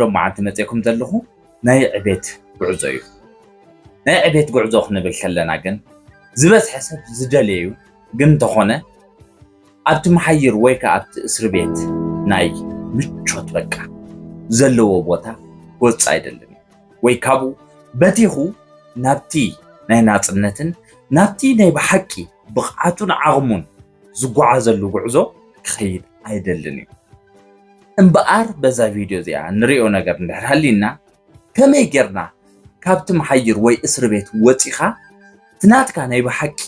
ሎም መዓልቲ መፅእኩም ዘለኹ ናይ ዕቤት ጉዕዞ እዩ። ናይ ዕቤት ጉዕዞ ክንብል ከለና ግን ዝበዝሐ ሰብ ዝደለዩ ግን እንተኾነ ኣብቲ መሓይር ወይ ከዓ ኣብቲ እስሪ ቤት ናይ ምቾት በቃ ዘለዎ ቦታ ክወፅእ ኣይደልን እዩ። ወይ ካብኡ በቲኹ ናብቲ ናይ ናፅነትን ናብቲ ናይ ብሓቂ ብቕዓቱን ዓቕሙን ዝጓዓዘሉ ጉዕዞ ክኸይድ ኣይደልን እዩ። እምበኣር በዛ ቪድዮ እዚኣ ንሪኦ ነገር እንድሕር ሃሊና ከመይ ጌርና ካብቲ መሓይር ወይ እስሪ ቤት ወፂኻ እቲ ናትካ ናይ ብሓቂ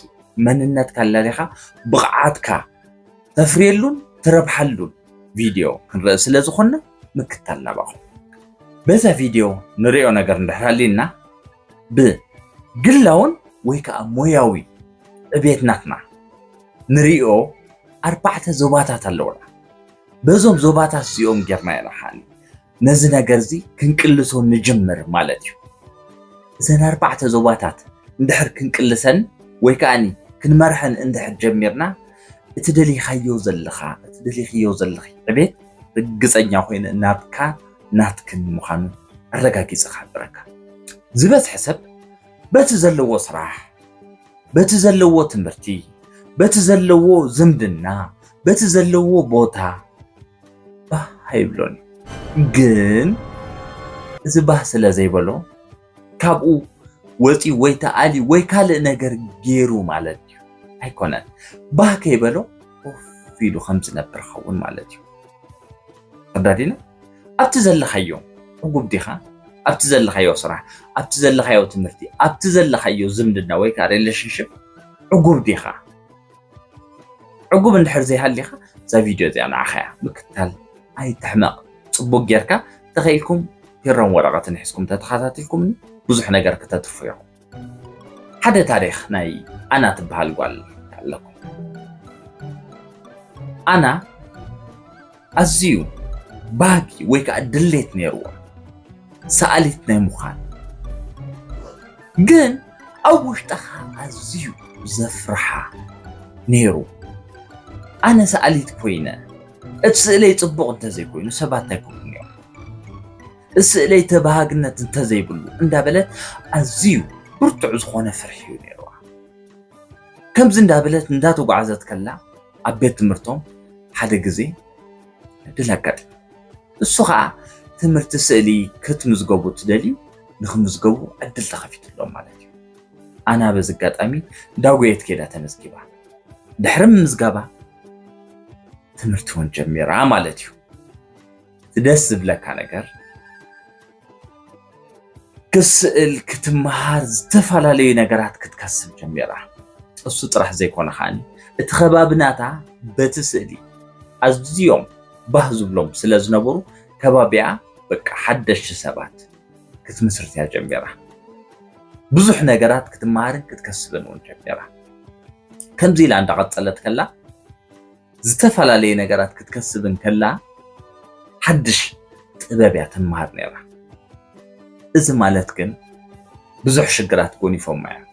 መንነትካ ኣላሊኻ ብቕዓትካ ተፍርየሉን ትረብሓሉን ቪድዮ ክንርኢ ስለ ዝኾንና ምክታል ናባኹም። በዛ ቪድዮ ንሪኦ ነገር እንድሕር ሃሊና ብግላውን ወይ ከዓ ሞያዊ ዕቤት ናትና ንሪኦ ኣርባዕተ ዞባታት ኣለውና። በዞም ዞባታት እዚኦም ጌርና ኢና ሓኒ ነዚ ነገር እዚ ክንቅልሶ ንጅምር ማለት እዩ። እዘን ኣርባዕተ ዞባታት እንድሕር ክንቅልሰን ወይ ከዓኒ ክንመርሐን እንድሕር ጀሚርና እቲ ደሊኻዮ ዘለኻ እቲ ደሊኽዮ ዘለኺ ዕቤት ርግፀኛ ኮይነ ናትካ ናትክን ምዃኑ ኣረጋጊፀ ክሓብረካ። ዝበዝሐ ሰብ በቲ ዘለዎ ስራሕ በቲ ዘለዎ ትምህርቲ በቲ ዘለዎ ዝምድና በቲ ዘለዎ ቦታ ባህ ኣይብሎን። ግን እዚ ባህ ስለ ዘይበሎ ካብኡ ወፂኡ ወይ ተኣልዩ ወይ ካልእ ነገር ገይሩ ማለት እዩ ኣይኮነን። ባህ ከይበሎ ኮፍ ኢሉ ከም ዝነብር ኸውን ማለት እዩ። ተረዳዲና ኣብቲ ዘለኻዮ ዕጉብ ዲኻ? ኣብቲ ዘለኻዮ ስራሕ፣ ኣብቲ ዘለኻዮ ትምህርቲ፣ ኣብቲ ዘለኻዮ ዝምድና ወይ ከዓ ሪሌሽንሽፕ ዕጉብ ዲኻ? ዕጉብ እንድሕር ዘይሃሊኻ እዛ ቪድዮ እዚኣ ንዓኻ እያ። ምክታል ኣይትሕመቕ። ፅቡቅ ጌርካ ተኸኢልኩም ፒሮን ወረቐትን ሒዝኩም ተተኸታቲልኩምኒ ብዙሕ ነገር ክተትርፉ ኢኹም። ሓደ ታሪኽ ናይ ኣና ትበሃል ጓል ኣለኩም። ኣና ኣዝዩ ባህጊ ወይ ከዓ ድሌት ነይርዋ ሰኣሊት ናይ ምዃን። ግን ኣብ ውሽጣ ከዓ ኣዝዩ ዘፍርሓ ነይሩ። ኣነ ሰኣሊት ኮይነ እቲ ስእለይ ፅቡቕ እንተዘይኮይኑ ሰባት ኣይኮኑን እዮም። እቲ ስእለይ ተባሃግነት እንተዘይብሉ እንዳበለት ኣዝዩ ብርቱዕ ዝኾነ ፍርሒ እዩ ነይርዋ። ከምዚ እንዳበለት እንዳተጓዓዘት ከላ ኣብ ቤት ትምህርቶም ሓደ ግዜ ዕድል ኣጋጥም። እሱ ከዓ ትምህርቲ ስእሊ ክትምዝገቡ ትደልዩ ንክምዝገቡ ዕድል ተኸፊትሎም ማለት እዩ። ኣና በዚ ኣጋጣሚ ዳጎየት ኬዳ ተመዝጊባ። ድሕሪ ምምዝጋባ ትምህርቲ እውን ጀሚራ ማለት እዩ። እቲ ደስ ዝብለካ ነገር ክስእል ክትመሃር ዝተፈላለዩ ነገራት ክትከስብ ጀሚራ። እሱ ጥራሕ ዘይኮነ ከዓኒ እቲ ከባቢ ናታ በቲ ስእሊ ኣዝዮም ባህ ዝብሎም ስለ ዝነበሩ ከባቢኣ በቃ ሓደሽቲ ሰባት ክትምስርት እያ ጀሚራ። ብዙሕ ነገራት ክትመሃርን ክትከስብን እውን ጀሚራ። ከምዚ ኢላ እንዳቐጸለት ከላ ዝተፈላለየ ነገራት ክትከስብ እንከላ ሓድሽ ጥበብ እያ ትመሃር ነይራ። እዚ ማለት ግን ብዙሕ ሽግራት ጎኒፎማ እዮም።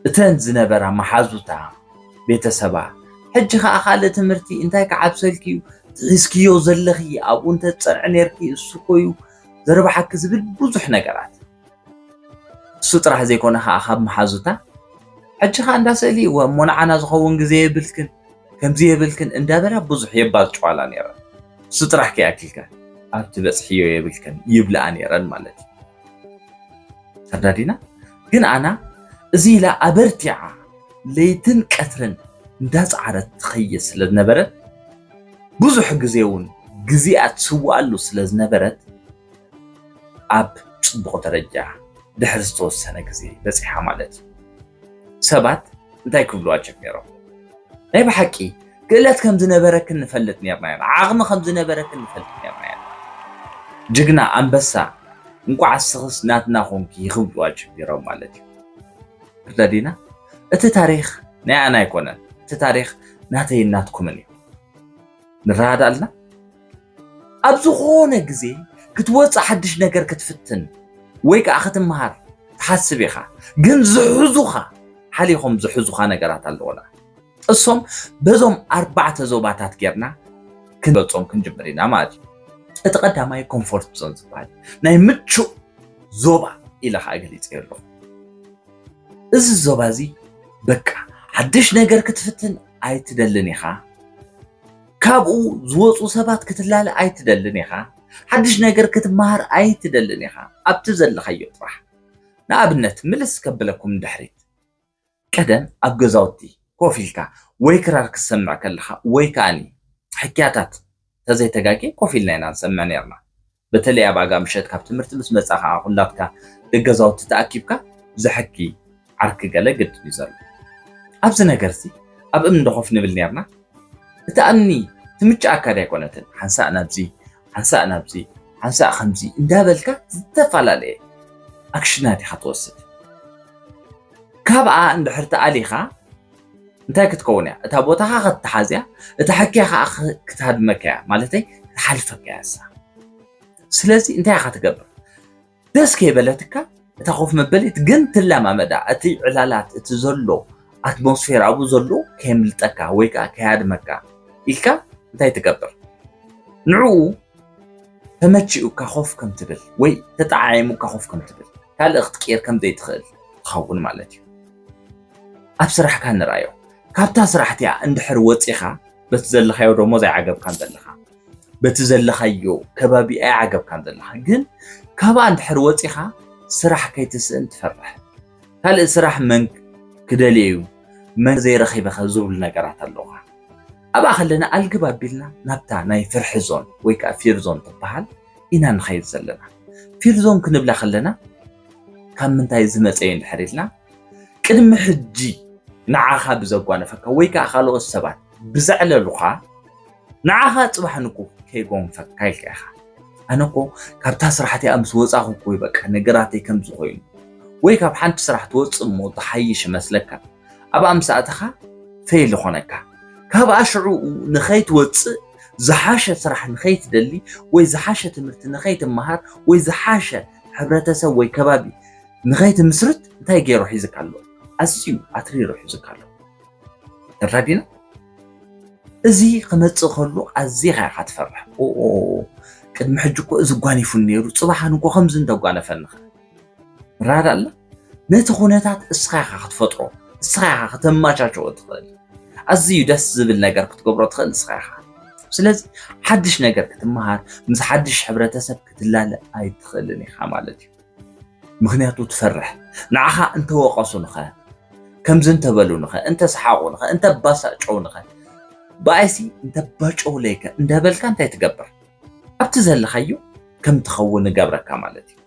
እተን ዝነበራ መሓዙታ ቤተሰባ ሕጂ ከዓ ካልእ ትምህርቲ እንታይ ክዓብሰልኪ እዩ ትሒዝክዮ ዘለኺ ኣብኡ እንተትፀንዒ ነይርኪ እሱ እኮ እዩ ዘርብሓኪ ዝብል ብዙሕ ነገራት እሱ ጥራሕ ዘይኮነ ከዓ ካብ መሓዙታ ሕጂ ከዓ እንዳ ስእሊ እወ እሞ ንዓና ዝኸውን ግዜ የብልክን ከምዚ የብልክን እንዳበላ ብዙሕ የባጭዋላ ነይረን። እሱ ጥራሕ ከይኣክልካ ኣብቲ በፅሕዮ የብልክን ይብልኣ ነይረን ማለት እዩ። ተረዳዲና ግን ኣና እዚ ኢላ ኣበርቲዓ ለይትን ቀትርን እንዳፃዕረት ትኸይድ ስለ ዝነበረት ብዙሕ ግዜ እውን ግዜኣ ትስውኣሉ ስለ ዝነበረት ኣብ ፅቡቕ ደረጃ ድሕሪ ዝተወሰነ ግዜ በፂሓ ማለት እዩ። ሰባት እንታይ ክብልዋ ጀሚሮም? ናይ ብሓቂ ክእለት ከም ዝነበረክን ንፈልጥ ነርና ኢና፣ ዓቕሚ ከም ዝነበረክን ንፈልጥ ነርና ኢና። ጅግና ኣንበሳ እንቋዕ እስኽስ ናትና ኮንኪ ክብልዋ ጀሚሮም ማለት እዩ። ርዳዲና እቲ ታሪኽ ናይ ኣና ኣይኮነን፣ እቲ ታሪኽ ናተይን ናትኩምን እዩ። ንረዳዳልና ኣብ ዝኾነ ግዜ ክትወፅእ ሓድሽ ነገር ክትፍትን ወይ ከዓ ክትመሃር ትሓስብ ኢኻ። ግን ዝሕዙኻ ሓሊኾም ዝሕዙኻ ነገራት ኣለዉና። እሶም በዞም ኣርባዕተ ዞባታት ጌርና ክንገልፆም ክንጅምር ኢና ማለት እዩ። እቲ ቀዳማይ ኮምፎርት ዞን ዝበሃል ናይ ምቹእ ዞባ ኢለ ከዓ ገሊፀዮ ኣለኹ። እዚ ዞባ እዚ በቃ ሓድሽ ነገር ክትፍትን ኣይትደልን ኢኻ። ካብኡ ዝወፁ ሰባት ክትላለ ኣይትደልን ኢኻ። ሓድሽ ነገር ክትመሃር ኣይትደልን ኢኻ። ኣብቲ ዘለኻዮ ጥራሕ። ንኣብነት ምልስ ከብለኩም ድሕሪት። ቀደም ኣብ ገዛውቲ ኮፍ ኢልካ ወይ ክራር ክትሰምዕ ከለኻ ወይ ከኣኒ ሕክያታት ተዘይተጋጌ ኮፍ ኢልና ኢና ንሰምዕ ነርና። በተለይ ኣብ ኣጋ ምሸት ካብ ትምህርቲ ምስ መጻኻ ኩላትካ ደገዛውቲ ተኣኪብካ ዝሕኪ ዓርኪ ገለ ግድን እዩ ዘሎ። ኣብዚ ነገርሲ ኣብ እምኒ ኮፍ ንብል ነርና። እቲ እምኒ ትምችኣካ ዶ ኣይኮነትን? ሓንሳእ ናብዚ፣ ሓንሳእ ናብዚ፣ ሓንሳእ ከምዚ እንዳበልካ ዝተፈላለየ ኣክሽናት ኢኻ ትወስድ። ካብኣ እንድሕር ተኣሊኻ እንታይ ክትከውን እያ? እታ ቦታኻ ክትሓዝ እያ፣ እታ ሕክያ ኸዓ ክ-፣ ክትሃድመካ እያ፣ ማለተይ ክትሓልፈካ እያ እሳ። ስለዚ እንታይ ኢኻ ትገብር? ደስ ከይበለትካ እታ ኮፍ መበሊት ግን ትለማመዳ፣ እቲ ዕላላት፣ እቲ ዘሎ ኣትሞስፌር ኣብኡ ዘሎ ከየምልጠካ ወይ ከዓ ከይሃድመካ ኢልካ እንታይ ትገብር? ንዕኡ ተመቺኡካ ኮፍ ከም ትብል ወይ ተጠዓዒሙካ ኮፍ ከም ትብል፣ ካልእ ክትቅየር ከም ዘይትኽእል ትኸውን ማለት እዩ። ኣብ ስራሕካ ንርኣዮ። ካብታ ስራሕ እቲኣ እንድሕር ወጺኻ፣ በቲ ዘለኻዮ ደሞዝ ኣይዓገብካን ዘለኻ፣ በቲ ዘለኻዮ ከባቢ ኣይዓገብካን ዘለኻ፣ ግን ካብኣ እንድሕር ወጺኻ ስራሕ ከይትስእን ትፈርሕ። ካልእ ስራሕ መን ክደልዮ እዩ፣ መን ዘይረኺበኸ ዝብሉ ነገራት ኣለውኻ። ኣብኣ ከለና ኣልግብ ኣቢልና ናብታ ናይ ፍርሒ ዞን ወይ ከዓ ፊር ዞን ትበሃል ኢና ንኸይድ ዘለና። ፊር ዞን ክንብላ ከለና ካብ ምንታይ ዝመጸ እዩ እንድሕር ኢልና፣ ቅድሚ ሕጂ ንዓኻ ብዘጓነፈካ ወይ ከዓ ካልኦት ሰባት ብዘዕለሉኻ፣ ንዓኻ ጽባሕ ንግሆ ከይጎንፈካ ኢልካ ኢኻ። ኣነ እኮ ካብታ ስራሕ እቲኣ ምስ ወጻኹ እኮ እዩ በቃ ነገራተይ ከምዚ ኮይኑ። ወይ ካብ ሓንቲ ስራሕ ትወጽእ እሞ ትሓይሽ ይመስለካ። ኣብኣ ምስ ኣተኻ ፌል ይኾነካ። ካብኣ ሽዑኡ ንኸይትወጽእ ዝሓሸ ስራሕ ንኸይትደሊ ወይ ዝሓሸ ትምህርቲ ንኸይትመሃር ወይ ዝሓሸ ሕብረተሰብ ወይ ከባቢ ንኸይትምስርት እንታይ ገይሩ ሒዝካ ኣሎ? ኣዝዩ ኣትሪሩ ሒዝካ ኣሎ። ተራዲና? እዚ ክመጽእ ከሎ ኣዚኻ ኢኻ ትፈርሕ። ኦ፣ ኦ፣ ኦ፣ ቅድሚ ሕጂ እኮ እዚ ጓኒፉኒ ነይሩ፣ ጽባሕ ኣነ እኮ ከምዚ እንተጓነፈኒ ኸ? ንረዳእ ኣላ? ነቲ ኩነታት እስኻ ኢኻ ክትፈጥሮ፣ እስኻ ኢኻ ከተመቻችኦ ትኽእል። ኣዝዩ ደስ ዝብል ነገር ክትገብሮ ትኽእል እስኻ ኢኻ። ስለዚ ሓድሽ ነገር ክትመሃር፣ ምስ ሓድሽ ሕብረተሰብ ክትላለ ኣይትኽእልን ኢኻ ማለት እዩ። ምኽንያቱ ትፈርሕ። ንዓኻ እንተወቐሱንኸ፣ ከምዚ እንተበሉንኸ፣ እንተሰሓቑንኸ፣ እንተባሳጨውንኸ፣ ብኣይሲ እንተባጨውለይከ እንዳበልካ እንታይ ትገብር? ኣብቲ ዘለኻዮ ከም ትኸውን ይገብረካ ማለት እዩ።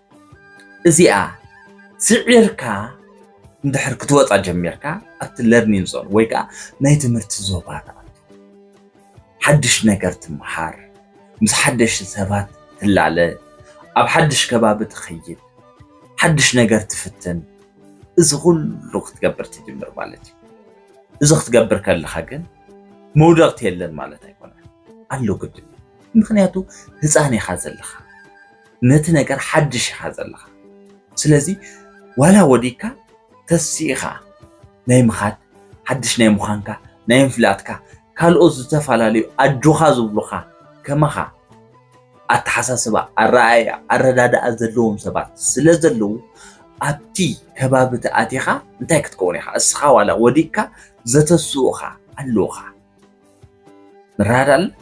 እዚኣ ስዒርካ እንድሕር ክትወጻ ጀሚርካ፣ ኣብቲ ለርኒንግ ዞን ወይ ከዓ ናይ ትምህርቲ ዞባ ትኣቱ። ሓድሽ ነገር ትመሃር፣ ምስ ሓደሽቲ ሰባት ትላለ፣ ኣብ ሓድሽ ከባቢ ትኸይድ፣ ሓድሽ ነገር ትፍትን፣ እዚ ኩሉ ክትገብር ትጅምር ማለት እዩ። እዚ ክትገብር ከለኻ ግን መውደቕቲ የለን ማለት ኣይኮነን፣ ኣሎ ግድን እዩ። ምኽንያቱ ህፃን ኢኻ ዘለኻ፣ ነቲ ነገር ሓድሽ ኢኻ ዘለኻ። ስለዚ ዋላ ወዲቅካ ተሲእኻ ናይ ምኻድ፣ ሓድሽ ናይ ምዃንካ፣ ናይ ምፍላጥካ፣ ካልኦት ዝተፈላለዩ ኣጆኻ ዝብሉኻ ከማኻ ኣተሓሳስባ፣ ኣረኣእያ፣ ኣረዳድኣ ዘለዎም ሰባት ስለ ዘለዉ ኣብቲ ከባቢ ተኣቲኻ እንታይ ክትከውን ኢኻ? እስኻ ዋላ ወዲቅካ ዘተስኡኻ ኣለዉኻ። ንረዳዳእ ኣለና።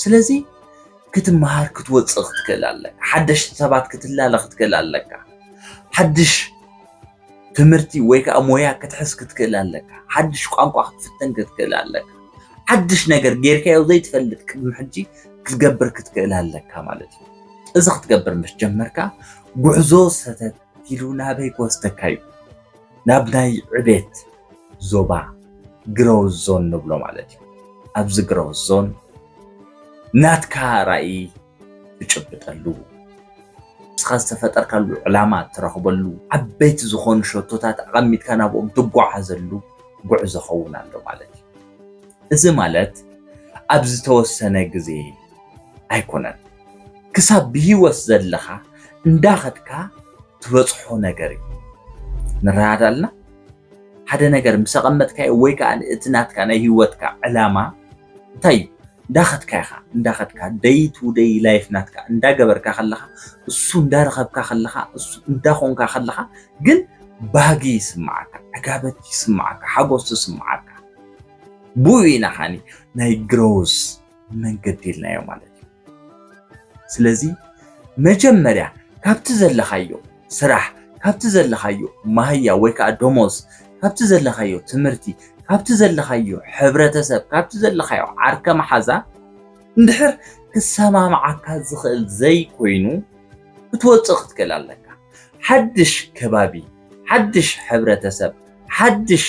ስለዚ ክትመሃር ክትወፅእ ክትክእል ኣለካ። ሓደሽቲ ሰባት ክትላለ ክትክእል ኣለካ። ሓድሽ ትምህርቲ ወይ ከዓ ሞያ ክትሕዝ ክትክእል ኣለካ። ሓድሽ ቋንቋ ክትፍትን ክትክእል ኣለካ። ሓድሽ ነገር ጌርካዮ ዘይትፈልጥ ቅድሚ ሕጂ ክትገብር ክትክእል ኣለካ ማለት እዩ። እዚ ክትገብር ምስ ጀመርካ ጉዕዞ ሰተት ኢሉ ናበይ ክወስደካ እዩ? ናብ ናይ ዕቤት ዞባ፣ ግሮውዝ ዞን ንብሎ ማለት እዩ። ኣብዚ ግሮውዝ ዞን ናትካ ራእይ ትጭብጠሉ፣ ንስኻ ዝተፈጠርካሉ ዕላማ ትረኽበሉ፣ ዓበይቲ ዝኾኑ ሸቶታት ኣቐሚጥካ ናብኦም ትጓዓዘሉ ጉዕዞ ኸውን ኣሎ ማለት እዩ። እዚ ማለት ኣብ ዝተወሰነ ግዜ ኣይኮነን፣ ክሳብ ብህይወት ዘለኻ እንዳኸድካ ትበጽሖ ነገር እዩ። ንረዳዳእ ኣለና? ሓደ ነገር ምስ ኣቐመጥካዮ ወይ ከዓ እቲ ናትካ ናይ ህይወትካ ዕላማ እንታይ እዩ? እንዳኸድካ ኢኻ እንዳኸድካ day to day life ናትካ እንዳገበርካ ከለኻ፣ እሱ እንዳረኸብካ ከለኻ፣ እሱ እንዳኾንካ ከለኻ ግን ባህጊ ይስምዓካ፣ ዕጋበት ይስምዓካ፣ ሓጎስ ይስምዓካ። ብኡ ኢና ኻኒ ናይ growth መንገዲ ኢልናዮ ማለት እዩ። ስለዚ መጀመርያ ካብቲ ዘለኻዮ ስራሕ፣ ካብቲ ዘለኻዮ ማህያ ወይ ከዓ ደሞዝ፣ ካብቲ ዘለኻዮ ትምህርቲ፣ ካብቲ ዘለኻዮ ሕብረተሰብ፣ ካብቲ ዘለኻዮ ዓርከ መሓዛ እንድሕር ክሰማምዓካ ዝኽእል ዘይኮይኑ ክትወፅእ ክትክእል ኣለካ። ሓድሽ ከባቢ፣ ሓድሽ ሕብረተሰብ፣ ሓድሽ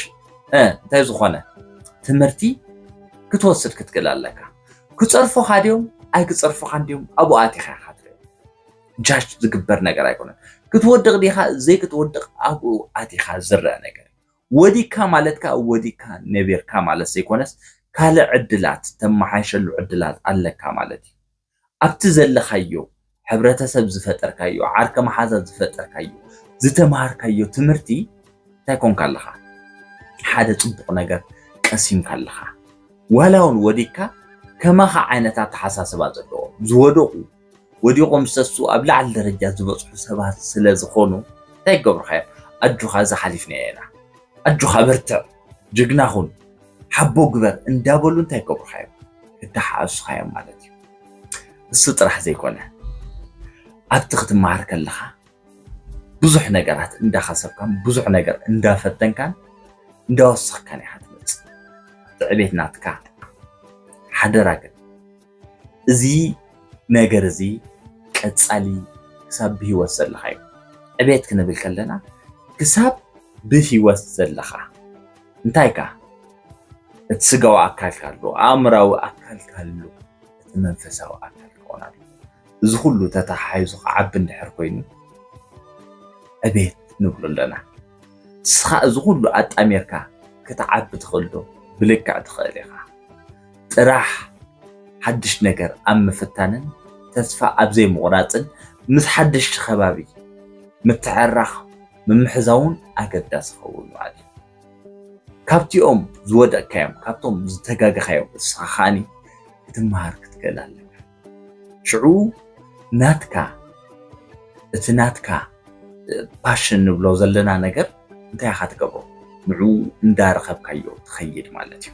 እንታይ ዝኾነ ትምህርቲ ክትወስድ ክትክእል ኣለካ። ክፀርፉኻ ድዮም ኣይክፀርፉኻን ድዮም ኣብኡ ኣቲኻ ኢኻ ትሪኦ። ጃጅ ዝግበር ነገር ኣይኮነን። ክትወድቕ ዲኻ ዘይክትወድቕ ኣብኡ ኣቲኻ ዝረአ ነገር። ወዲካ ማለት ከዓ ወዲካ ነቢርካ ማለት ዘይኮነስ ካልእ ዕድላት ተመሓይሸሉ ዕድላት ኣለካ ማለት እዩ። ኣብቲ ዘለኻዮ ሕብረተሰብ ዝፈጠርካዮ ዓርከ መሓዛ ዝፈጠርካዮ ዝተምሃርካዮ ትምህርቲ እንታይ ኮንካ ኣለኻ? ሓደ ፅቡቕ ነገር ቀሲምካ ኣለኻ። ዋላ እውን ወዲካ ከማኻ ዓይነት ኣተሓሳስባ ዘለዎ ዝወደቑ ወዲቖም ሰሱ ኣብ ላዕሊ ደረጃ ዝበፅሑ ሰባት ስለ ዝኾኑ እንታይ ይገብሩኻ እዮም? ኣጆኻ እዚ ሓሊፍናዮ ኢና፣ ኣጆኻ በርትዕ፣ ጅግና ኹን፣ ሓቦ ግበር እንዳበሉ እንታይ ይገብሩኻ እዮም? ክተሓእሱኻ እዮም ማለት እዩ። እሱ ጥራሕ ዘይኮነ ኣብቲ ክትመሃር ከለኻ ብዙሕ ነገራት እንዳኸሰብካን ብዙሕ ነገር እንዳፈተንካን እንዳወሰኽካን ኢኻ ትመፅእ። እቲ ዕቤት ናትካ ሓደራ ግን እዚ ነገር እዚ ቀፃሊ ክሳብ ብህይወት ዘለኻ እዩ። ዕቤት ክንብል ከለና ክሳብ ብህይወት ዘለኻ እንታይ ካ እቲ ስጋዊ ኣካልካ ኣሎ፣ ኣእምራዊ ኣካልካ ኣሎ፣ እቲ መንፈሳዊ ኣካል ክኾን ኣሎ። እዚ ኩሉ ተተሓሒዙ ክዓቢ እንድሕር ኮይኑ ዕቤት ንብሎ ኣለና። ንስኻ እዚ ኩሉ ኣጣሚርካ ክትዓቢ ትኽእል ዶ? ብልክዕ ትኽእል ኢኻ። ጥራሕ ሓድሽ ነገር ኣብ ምፍታንን ተስፋ ኣብ ዘይምቑራጽን ምስ ሓደሽቲ ከባቢ ምትዕራኽ ምምሕዛውን ኣገዳሲ ክኸውን ማለት እዩ። ካብቲኦም ዝወደቅካዮም ካብቶም ዝተጋገኻዮም እስኻ ከዓኒ ክትመሃር ክትክእል ኣለካ። ሽዑ ናትካ እቲ ናትካ ፓሽን ንብሎ ዘለና ነገር እንታይ ኢኻ ትገብሮ? ንዕኡ እንዳረኸብካዮ ትኸይድ ማለት እዩ።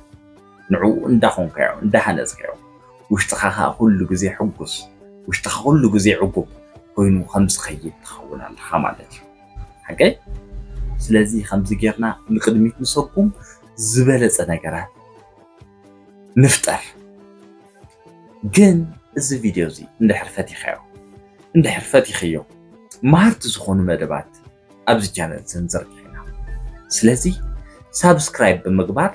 ንዕኡ እንዳኾንካዮ እንዳሃነፅካዮ ውሽጥኻ ከዓ ኩሉ ግዜ ሕጉስ ውሽጥኻ ኩሉ ግዜ ዕጉብ ኮይኑ ከም ዝኸይድ ትኸውን ኣለኻ ማለት እዩ። ሓቀይ? ስለዚ ከምዚ ጌርና ንቅድሚት ንሰጉም ዝበለፀ ነገራት ንፍጠር። ግን እዚ ቪድዮ እዚ እንድሕር ፈቲኻዮ እንድሕር ፈቲኽዮ መሃርቲ ዝኾኑ መደባት ኣብዚ ቻነል ስንዝርግሕ ኢና። ስለዚ ሳብስክራይብ ብምግባር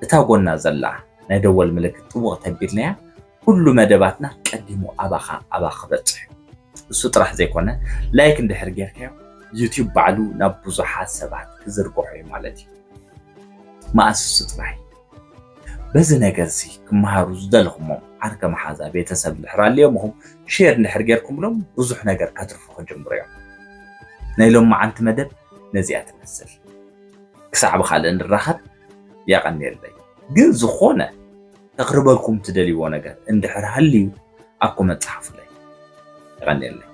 እታ ጎና ዘላ ናይ ደወል ምልክት ጥውቕ ተቢልናያ ኩሉ መደባትና ቀዲሙ ኣባኻ ኣባኻ ክበፅሕ እዩ። እሱ ጥራሕ ዘይኮነ ላይክ እንድሕር ጌርካዮ ዩቲዩብ ባዕሉ ናብ ብዙሓት ሰባት ክዝርግሖ እዩ ማለት እዩ። መኣስ እሱ ጥራይ በዚ ነገር እዚ ክመሃሩ ዝደለኹሞም ዓርከ መሓዛ ቤተሰብ እንድሕር ኣልዮምኹም ሼር እንድሕር ጌርኩምሎም ብዙሕ ነገር ከትርፉ ክጅምሩ እዮም። ናይ ሎማዓንቲ መደብ ነዚኣ ትመስል። ክሳዕ ብኻልእ ንራኸብ። የቐንየለይ። ግን ዝኾነ ከቕርበልኩም ትደልይዎ ነገር እንድሕር ሃልዩ ኣብ ኮመንት ጸሓፉለይ። የቐንየለይ።